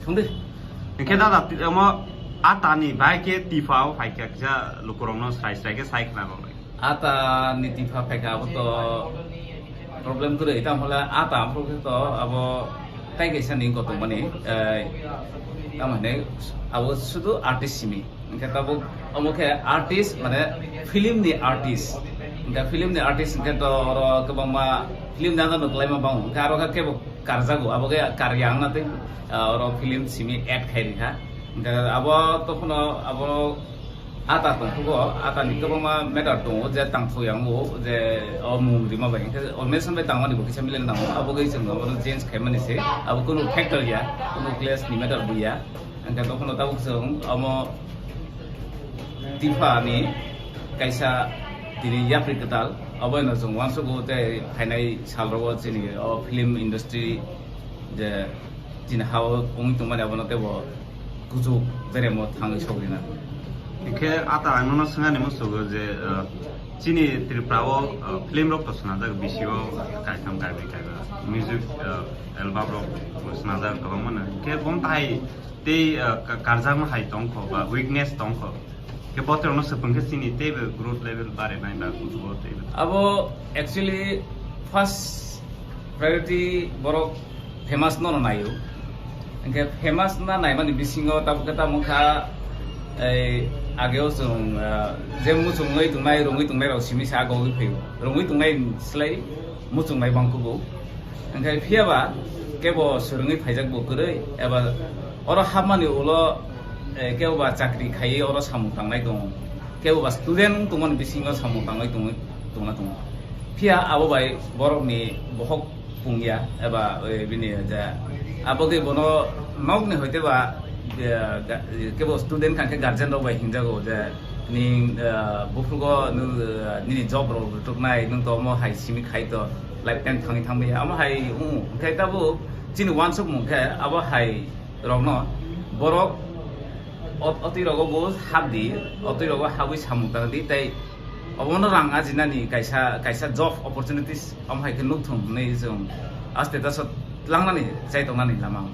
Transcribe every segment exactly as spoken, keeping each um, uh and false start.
Thungdi. Hingke dada, ti-, omo atani bai ke tifa o phai kha kisa lukurokno srai srai ke sai khna rwnai. Atani tifa phai kha abo to problem kwrwi, tamo hole ata aphuru khe to abo tai kaisa ni kotor mani, eh, tamo hwnwi abo sudu artist simi. Hingke tabuk omo khe artist, mane film ni artist. Hingke film ni artist hingke to oro kwbangma film ni ano kwlaima bango. Hingke aro khe kebo karjago, abo khe karya wngna tei, ah, oro film simi add khai rikha. Hingke abo tokhono abo ata tongthogo, ata ni kwbangma matter tongo je tangthok yango je o mung rima bai. Hingke organization bai tangmani bo kisa milen nango, abo khe chwng obono change khaimani se, abo kunu factor ya, kunu clash ni matter bo ya. Hingke tokhono tabuk chwng omo Tifa ni kaisa tini yapri kwtal, obono chwng uansugo tei phainai salrogo chini o film industry je chini hao wngwi tongmani abono teibo kuchuk beremo thangwi sogwina. Hingke ata ang nono swngani musugo je, uh, chini Tripura o, uh, film rok to swnajak, bisi o kaitham kaibrwi kaiba music, uh, album rok swnajak kwbangma no. Hingke bom tai tei, ah, ka-, karjakma hai tongkho ba weakness tongkho. Khe botrokno swpung khe chini teibo growth level barinai ba kuchugo teibo. Abo actually first priority borok famous no naio. Hingke famous na naimani bisingo tabuk khe tamo kha, ei, ageo chwng, ah, je muchungwi tongnai, rwngwi tongnai rok simi sa gogwi phaio. Rwngwi tongnai slai muchungnai bangkhugo. Hingke phiyaba kebo swrwngwi phaijak bo kwrwi, eba oro hapmani ulo, eh, kebo ba chakri khaiwi oro samung tangnai tongo, kebo ba student wng tongmani bisingo samung tangwi tongwi tongna tongo. Phiya abo bai borokni bohok pungya eba, eh, bini ja abo khe bono nokni hoite ba, eh, ga-, kebo student kha khe guardian rok bai hinjago je, Ning, ah, buphrugo nwng, ah, nini job rok rwtuknai, nwng to omo hai simi khai to lifetime thangwi thangbai ya. Omo hai, mm, hwnkhe tabuk chini uansukmung khe abo hai rokno borok ot-, otwi rogo bo hap di, otwi rogo habwi samung tang di, tei obono rang ajinani kaisa, kaisa job opportunities omo hai khe nukthung hwnwi chwng aste taso tlangnani chai tongnani lama.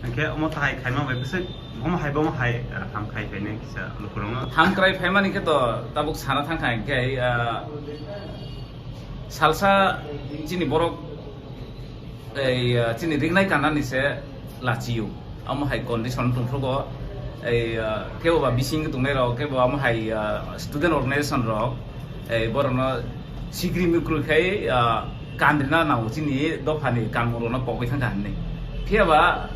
Hwnkhe omo tahai khaima bai bwswk omo hai bo omo hai, ah, ham khai phainai kisa lukurokno. Ham krai phaimani khe to tabuk sana thangkha hwnkhe, ah, salsa chini borok ei, ah, chini ringnai kanani se lachio. Omo hai condition tongphrugo ei, ah, kebo ba bising tongnai rok, kebo omo hai, ah, student organization rok, ei borokno sikri mikru khai, ah, kanrina nango chini dophani kanmung rokno pogwi thangkha hinwi. Phiyaba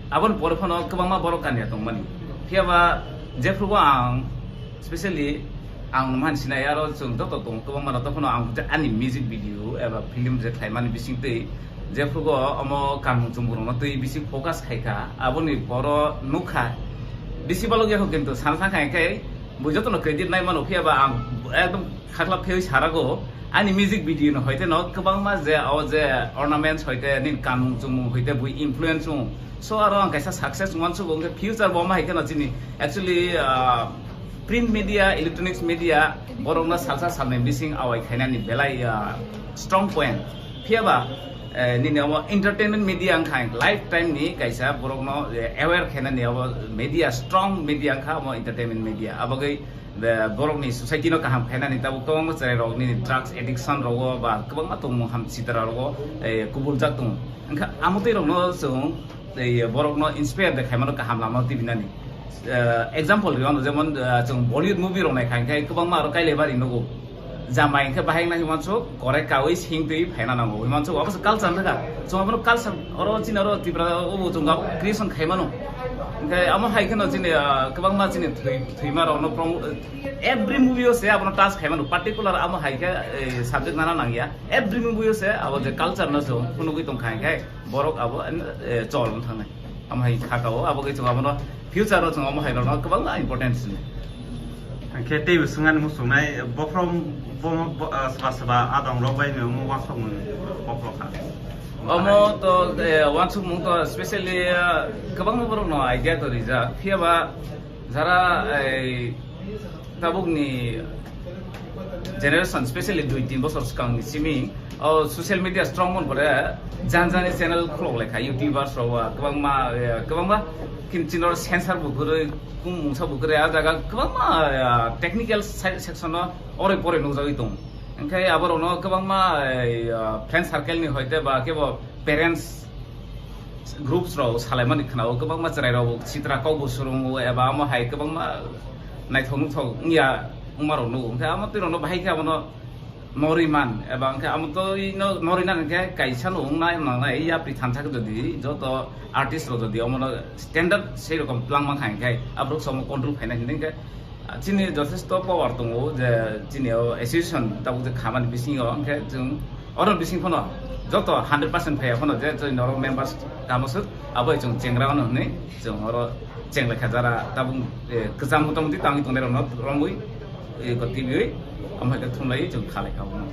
aboni pore phano kwbangma borok kanya tongmani. Phiyaba jephrubo ang specially ang man sinai aro chwng joto tongo kwbangma rok, tokhono ang je ani music video eba film je khlaimani bisingtwi jephrugo omo kanmung chumung rokno twi bisi focus khaikha, aboni poro nukha bisi balok yakho kintu sana thangkha hwnkhe bo jotono credit nai mano, phiyaba ang ekdom khaklap phiyoi sarago, ani music video no hoite no kwbangma je o je ornaments hoite nini kanmung chumung hoite bui influence wngo. So aro ang kaisa success uansukgo, hwnkhe future bo ma hai kheno chini actually, ah, print media, electronics media borokno salsa salnwi bising awai khainani belai, ah, strong point. Phiyaba, eh, nini omo entertainment media wngkha lifetime ni kaisa borokno, eh, aware khainani omo media, strong media wngkha omo entertainment media. Abagwi Be-, borokni society no kaham khainani tabuk kwbangma cherai rok nini drugs addiction rogo ba kwbangma tongmung ham sitra rogo, eh, kubuljak tongo. Wngkha amotwi rokno chwng, eh, borokno inspire de khaimano kaham lama tibinani. Eh, example rwmano jemon, eh, chwng Bollywood movie rok naikha hwnkhe kwbangma aro Kailaibari nugo. Jamai hwnkhe bahai wngna himmansuk, korai kaui sing twi phaina nango himmansuk, abo se culture wngkha. Chwng abono culture oro chini oro Tripura o bo chwng abo creation khaimano. Hwnkhe amo hai kheno chini, ah, kwbangma chini thwi-, thwima rokno promo-, every movie o se abono touch khaimano, particular amo hai khe, eh, subject nana nangya. Every movie o se abo je culture no chwng phunugwi tongkha hwnkhe borok abo, eh, chol wng thangnai. Amo hai kha ka o, abo khe chwng abono future o chwng omo hai rokno kwbangma importance rwnai. Hwnkhe teibo swngani muchungnai, bophrom, bo, bo, ah, swba swba adong rok bai no omo uansukmung bophro kha. Omo to, eh, uansukmung to specially, ah, kwbangma borok no idea to rijak. Phiya ba jara, eh, tabuk ni Generation, specially dui tin bosor swkang ni simi o social media strong mon pore jan jani channel khulok lekha, youtubers rok ba kwbangma, eh, kwbangma kin chinor sensor bo kwrwi, kum mungsa bo kwrwi, a jaga kwbangma, eh, technical side section o oroi poroi nukjagwi tong. Hwnkhe aborokno kwbangma, eh, friend circle ni hoite ba kebo parents groups rok salaimani khwnao, kwbangma chwrai rok sitra kok bo swrwngo eba amo hai kwbangma naithok nuthok wngya wngma rok nugo. Hwnkhe amo twi rokno bahai khe abono norwi man eba hwnkhe amo twi no norwi nang hwnkhe kaisa no wng nai nang nai yapri thansa khe jodi joto artist rok jodi omono standard sei rokom twlang man kha hwnkhe aborok somo control khaina hinwi hwnkhe chini jothesto power tongo je chini o association tabuk je khamani bisingo hwnkhe chwng oro bising phano joto hundred percent phaiya phano je chini oro members tamo swk abo chwng chengra wano hwnwi chwng oro chenglaikha jara tabuk, eh, kwcham motamoti tangwi tongnai rokno romwi, eh, ko tibwi omo hai khe thumlaiwi chwng khalaikha omo.